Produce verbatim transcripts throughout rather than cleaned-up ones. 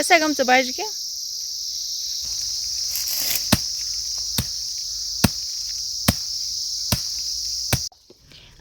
أسۍ ہا گٔمژٕ بَجہِ کہِ۔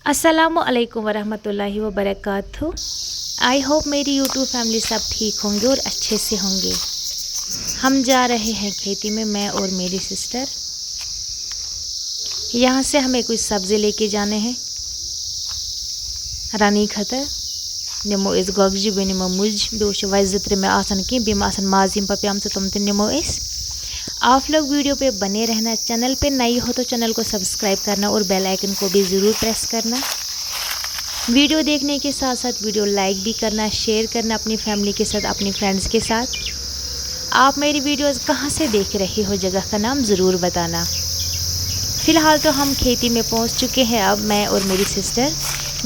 السلام علیکم ورحمۃ اللہ وبرکاتہ۔ آئی ہوپ میری یوٹیوب فیملی سب ٹھیک ہوں گے اور اچھے سے ہوں گے۔ ہم جا رہے ہیں کھیتی میں، میں اور میری سسٹر۔ یہاں سے ہمیں کچھ سبزی لے کے جانے ہیں رانی خٲطرٕ۔ نِمو أسۍ گۄگجہِ، بیٚیہِ نِمو مُجہِ، بیٚیہِ وٕچھو وَتہِ زٕ ترٛےٚ مےٚ آسَن کینٛہہ، بیٚیہِ ما آسَن مازٕ یِم پَپیمژٕ، تِم تہِ نِمو أسۍ۔ آپ لوگ ویڈیو پہ بنے رہنا، چینل پہ نئے ہو تو چینل کو سبسکرائب کرنا اور بیل آئیکن کو بھی ضرور پریس کرنا۔ ویڈیو دیکھنے کے ساتھ ساتھ ویڈیو لائک بھی کرنا، شیئر کرنا اپنی فیملی کے ساتھ، اپنی فرینڈز کے ساتھ۔ آپ میری ویڈیوز کہاں سے دیکھ رہے ہو، جگہ کا نام ضرور بتانا۔ فی الحال تو ہم کھیتی میں پہنچ چکے ہیں، اب میں اور میری سسٹر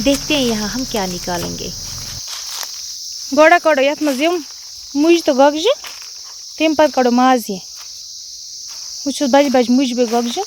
دیکھتے ہیں یہاں ہم کیا نکالیں گے۔ گۄڈٕ کَڑو یَتھ منٛز یِم مُجہِ تہٕ گۄگجہِ، تَمہِ پَتہٕ کَڑو مازٕ یہِ۔ وٕچھِو، بَجہِ بَجہِ مُجہِ بیٚیہِ گۄگجہِ۔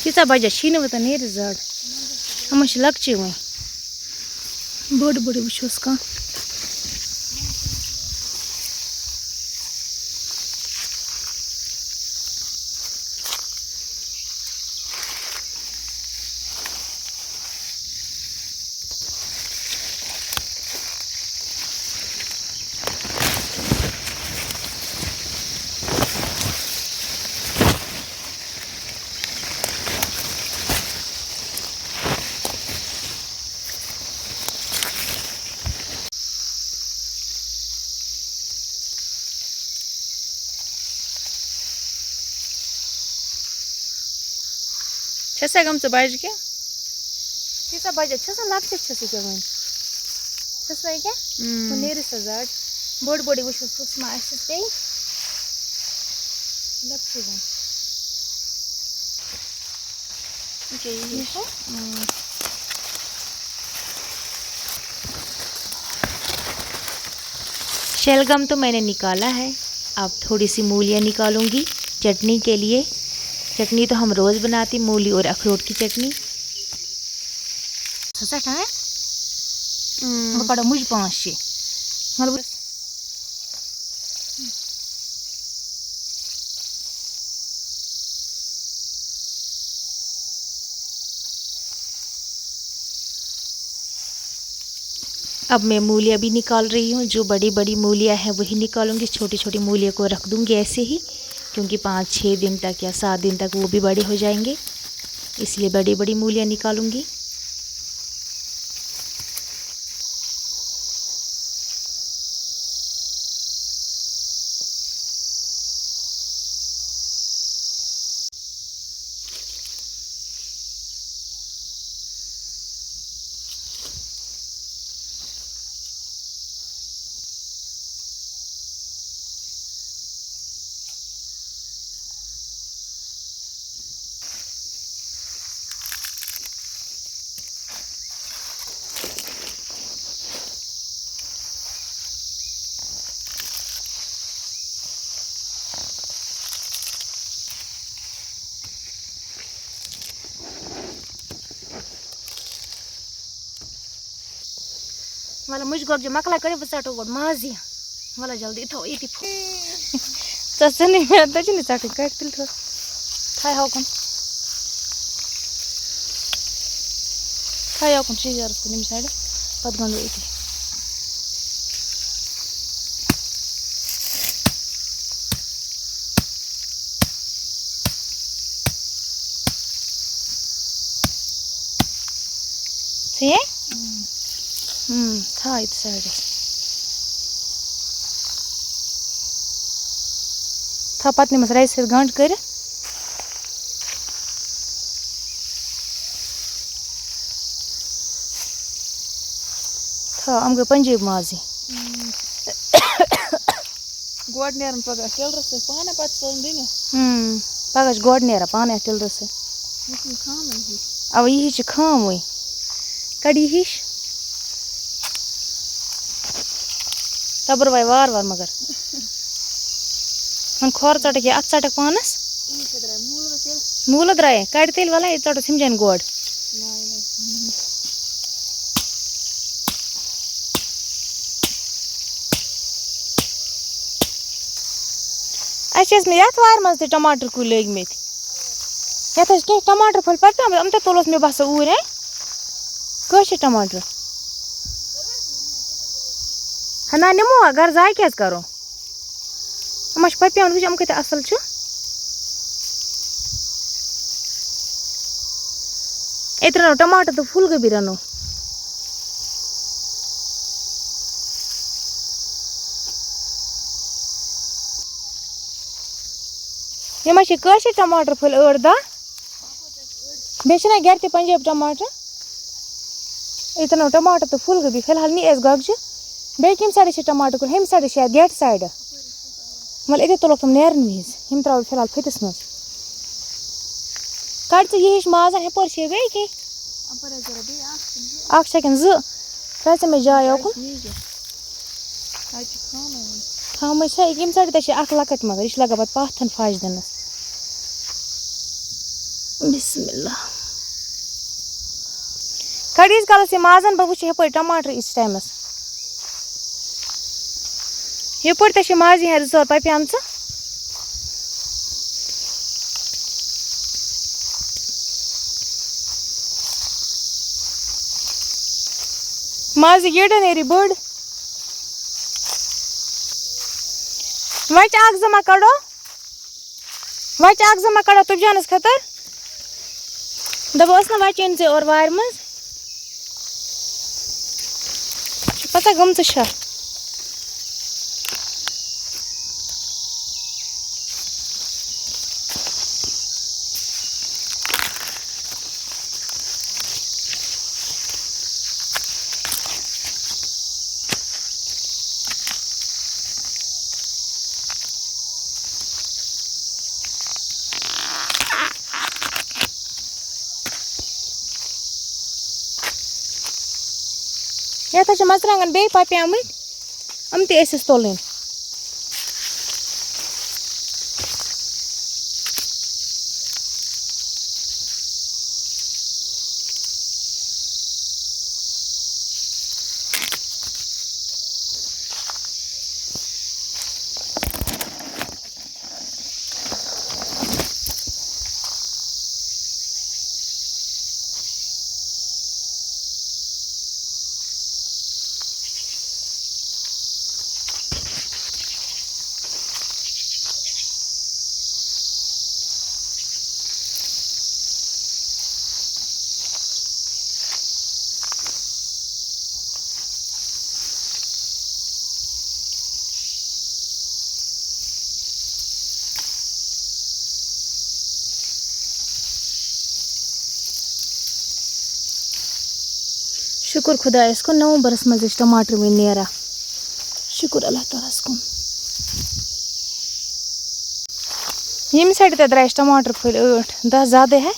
ییٖژاہ بَجہِ چھِ نہٕ وۄنۍ نیرِ زَڈ۔ یِمَن چھِ لۄکچے وۄنۍ۔ بٔڑ بٔڑ وٕچھوس کانٛہہ۔ چھےٚ سا گٔمژٕ بَجہِ کیٛاہ؟ تیٖژاہ بَجہِ چھےٚ سا، لۄکچہِ چھےٚ سا کیٛاہ وۄنۍ؟ چھےٚ سا یہِ کیٛاہ؟ اۭں۔ وۄنۍ نیرِ سا زَڈ۔ بٔڑ بٔڑٕے وٕچھُس، کُس ما آسٮ۪س بیٚیہِ۔ لۄکچہِ وۄنۍ۔ یہِ کیٛاہ یہِ ہِش؟ اۭں۔ شلگم تو میں نے نکالا ہے، اب تھوڑی سی مولیاں نکالوں گی چٹنی کے لیے۔ چٹنی تو ہم روز بناتے، مولی اور اخروٹ کی چٹنی۔ سۄ سٮ۪ٹھاہ، ہہ؟ اۭں۔ بہٕ کَڑو مُجہِ پانٛژھ شےٚ۔ مطلب، اب میں مولیاں بھی نکال رہی ہوں، جو بڑی بڑی مولیاں ہیں وہی نکالوں گی، چھوٹی چھوٹی مولیوں کو رکھ دوں گی ایسے ہی، کیونکہ پانچ چھ دن تک یا سات دن تک وہ بھی بڑے ہو جائیں گے، اس لیے بڑی بڑی مولیاں نکالوں گی۔ وَلہٕ مُجہِ گۄگجہِ مۄکلاے کٔڑِتھ، بہٕ ژَٹو گۄڈٕ مازٕے۔ وَلہٕ جلدی، یہِ تھاوو ییٚتی پھوٚل۔ ژٕ ژٕ نہٕ مےٚ، تۄہہِ چھِ نہٕ ژَٹٕنۍ، کَڑ تیٚلہِ تھوٚد۔ تھاو ہاوکُن۔ تھاو ہاوکُن شِہجارَس کُن ییٚمہِ سایڈٕ، پَتہٕ گَنٛڈو أتی۔ ژھٕنے؟ اۭں۔ اۭں، تھاو ییٚتہِ سایڈَس۔ تھاو پَتہٕ نِمَس رَزِ سۭتۍ گَنٛڈ کٔرِتھ۔ تھاو، یِم گٔے پَنجٲبۍ مازٕے۔ اۭں۔ گۄڈٕ نیرَن پَگاہ ٹِلرَس سۭتۍ پانَے، پَتہٕ چھِ تُلُن ڈُنِس۔ اۭں، پَگاہ چھِ گۄڈٕ نیران پانَے اَتھ ٹِلرَس سۭتۍ۔ یہِ چھُنہٕ خانَن ہیوٗ۔ اَوا، یہِ ہِش چھِ خام وٕنۍ۔ کَڑ یہِ ہِش۔ تَبٕر وَے وار وار مگر۔ وۄنۍ کھۄر ژَٹَکھ یا اَتھ ژَٹَکھ پانَس۔ یہِ چھِ درٛاے موٗلہٕ تیٚلہِ۔ موٗلہٕ درٛایے، کَڑِ تیٚلہِ وَلَے، یہِ ژَٹوس ہُمہِ جایَن گۄڈٕ۔ نہ، یہِ نہ۔ اَسہِ چھِ ٲسمٕتۍ یَتھ وارِ منٛز تہِ ٹماٹر کُلۍ لٲگۍ مٕتۍ۔ یَتھ ٲسۍ کینٛہہ ٹماٹر پھٔلۍ پَتہٕ پیٚومٕتۍ، یِم تہِ تُلُس مےٚ باسان اوٗرۍ، ہے۔ کٲشِرۍ ٹماٹر۔ ہنا نِمو ہا گَرٕ، ضایہِ کیٛازِ کَرو؟ یِم ہا چھِ پَتہٕ پیٚوان، وٕچھ، یِم کۭتیٛاہ اَصٕل چھِ۔ أتۍ رَنو ٹماٹر تہٕ پھول گوبی رَنو۔ یِم حظ چھِ کٲشِرۍ ٹماٹر پھٔلۍ ٲٹھ دَہ۔ بیٚیہِ چھِنہ گرِ تہِ پنجٲبۍ ٹماٹر۔ ییٚتہِ اَنو ٹماٹر تہٕ پھول گوبی۔ فی الحال نی اَسہِ گۄگجہِ۔ بیٚیہِ کَمہِ سایڈٕ چھِ ٹماٹر کُلۍ؟ ہُمہِ سایڈٕ چھِ یَتھ گیٹہٕ سایڈٕ۔ وَلہٕ أتی تُلُکھ تِم نیرَن وِزِ۔ یِم ترٛاوو فی الحال پھٔتِس منٛز۔ کَڑ ژٕ یہِ ہِش مازَن، ہُپٲرۍ چھِ یہِ بیٚیہِ کینٛہہ۔ اَپٲرۍ حظ کَرو بیٚیہِ اَکھ کِنہٕ زٕ۔ اَکھ چھا کِنہٕ زٕ؟ ترٛاو ژٕ مےٚ جاے یوکُن۔ اَتہِ چھِ خامٕے وۄنۍ۔ خامٕے چھا؟ ییٚکیٛاہ ییٚمہِ سایڈٕ تہِ چھِ اَکھ لۄکٕٹ مگر، یہِ چھِ لَگان پَتہٕ پاتھَن پھَش دِنَس۔ بسم اللہ۔ کَڑ ییٖتِس کالَس یہِ مازَن، بہٕ وٕچھِ یَپٲرۍ ٹماٹر ییٖتِس ٹایمَس۔ یَپٲرۍ تہِ چھِ مازی ہَن زٕ ژور پَپہِ آمژٕ۔ مازِ گیٹَن نیرِ بٔڑ۔ وَچہِ اَکھ زٕ ما کَڑو؟ وَچہِ اَکھ زٕ ما کَڑو تُبجانَس خٲطرٕ؟ دَپان ٲس نہ وَچہِ أنۍ زِ اورٕ وارِ منٛز۔ چھِ پَتہ گٔمژٕ چھےٚ۔ یَتھ حظ چھِ مَرژٕوانٛگَن بیٚیہِ پَپیمٕتۍ، یِم تہِ ٲسِس تُلٕنۍ۔ شُکُر خۄدایَس کُن، نومبرَس منٛز ٲسۍ ٹماٹر وٕنۍ نیران۔ شُکُر اللہ تعالیٰ ہَس کُن۔ ییٚمہِ سایڈٕ تہِ درٛایَس ٹماٹر پھٔلۍ ٲٹھ دَہ زیادَے ہے۔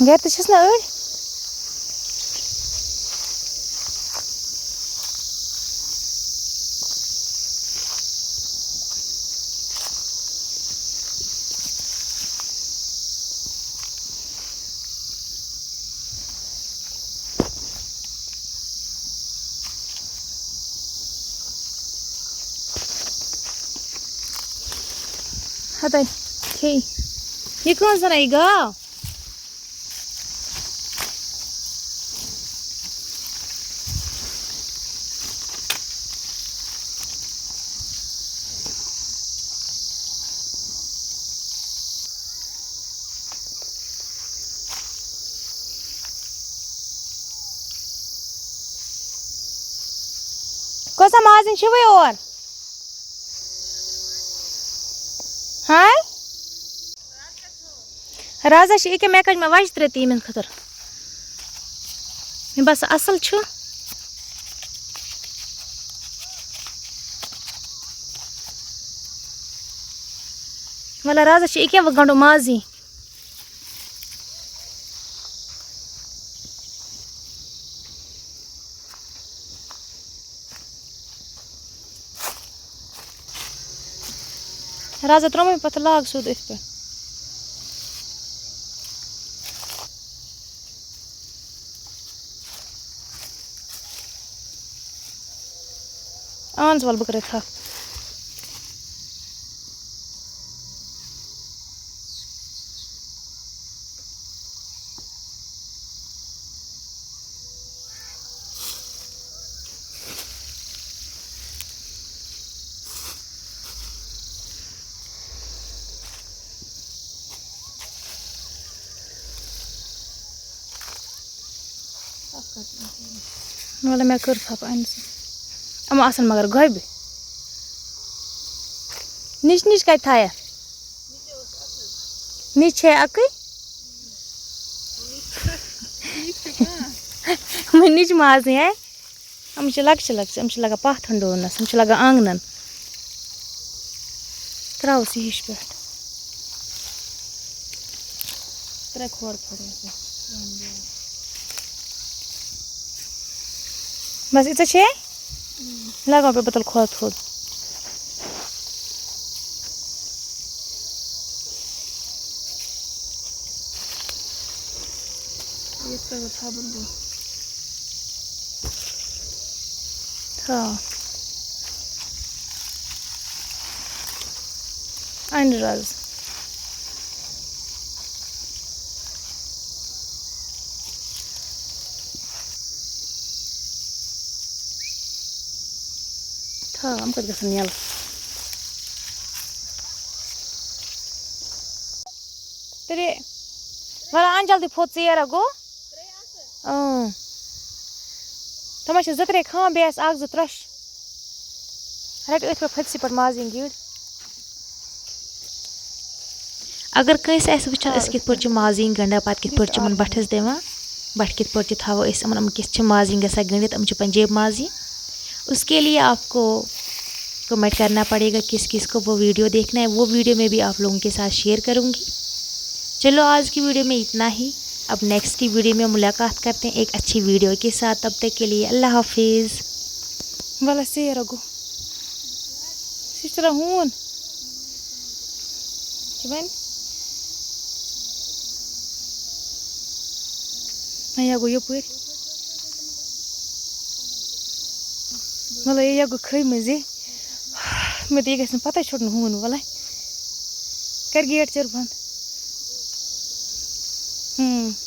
گَرِ تہِ چھِس نہ أڑۍ۔ ہَتَے کھے۔ یہِ کٲنٛس زَنہ یہِ گاو؟ کۄسا مازٕنۍ چھِوٕے اور؟ ہاے؟ رازا چھِ ییٚکیٛاہ، مےٚ کَڑِ مےٚ وَچہِ ترٛےٚ تہِ یِمَن خٲطرٕ۔ مےٚ باسان اَصٕل چھُ۔ وَلہٕ رازا چھِ ییٚکیٛاہ، وۄنۍ گَنٛڈو مازٕے۔ رازا ترٛوومَے پَتہٕ لاگ سیوٚد أتھۍ پٮ۪ٹھ۔ اَہَن حظ، وَلہٕ بہٕ کَرٕ تھَپھ۔ وَلہٕ مےٚ کٔر تھَپھ أمۍ سٕنٛز۔ یِم آسَن مگر گۄبہِ۔ نِچ نِچ کَتہِ تھایَکھ؟ نِچ چھے اَکٕے؟ وۄنۍ نِچ مازٕے ہے۔ یِم چھِ لۄکچہِ لۄکچہِ، یِم چھِ لَگان پاتھَن ڈونَس، یِم چھِ لَگان آنٛگنَن۔ ترٛاوُس یہِ ہِش پٮ۪ٹھ۔ ترٛےٚ کھۄر پھٕٹرٲوِتھ۔ بَس ییٖژاہ چھے؟ لَگاو بیٚیہِ بوتل کھۄر تھوٚد۔ یِتھ پٲٹھۍ بہٕ ژھۄپہٕ بہٕ۔ تھاو۔ اَنہِ رَز۔ تھاو، یِم کَتہِ گژھن یَلہٕ؟ تیٚلے وَلہٕ اَن جلدی پھوٚت ژیر ہا گوٚو۔ اۭں۔ تِمَن چھِ زٕ ترٛےٚ خام، بیٚیہِ آسہِ اَکھ زٕ ترٛوٚش۔ رَٹہِ أتھۍ پٮ۪ٹھ پھٔتسٕے پٮ۪ٹھ مازٕنۍ گِنٛڈ۔ اگر کٲنٛسہِ آسہِ وٕچھُن، آ، أسۍ کِتھ پٲٹھۍ چھِ مازٕنۍ گَنٛڈان، پَتہٕ کِتھ پٲٹھۍ چھِ یِمَن بَٹھَس دِوان، بَٹھٕ کِتھ پٲٹھۍ چھِ تھاوو أسۍ یِمَن، یِم کِتھ چھِ مازٕنۍ گژھان گٔنٛڈِتھ، یِم چھِ پَنجٲبۍ مازٕنۍ۔ اس کے لیے آپ کو کمنٹ کرنا پڑے گا کس کس کو وہ ویڈیو دیکھنا ہے، وہ ویڈیو میں بھی آپ لوگوں کے ساتھ شیئر کروں گی۔ چلو، آج کی ویڈیو میں اتنا ہی۔ اب نیکسٹ کی ویڈیو میں ملاقات کرتے ہیں ایک اچھی ویڈیو کے ساتھ۔ تب تک کے لیے اللہ حافظ۔ وَلہٕ ژیر ہا گوٚو۔ سُہ چھُ تران ہوٗن۔ چھُ وۄنۍ۔ نہ، یہِ ہا گوٚو یَپٲرۍ۔ وَلہٕ، یہِ ہا گوٚو کھٔے منٛزے۔ مےٚ دوٚپ، یہِ گژھِ نہٕ پَتَے ژھوٚٹ نہٕ ہوٗن، وَلہٕ۔ کَر گیٹ چِر بنٛد۔ ہُم۔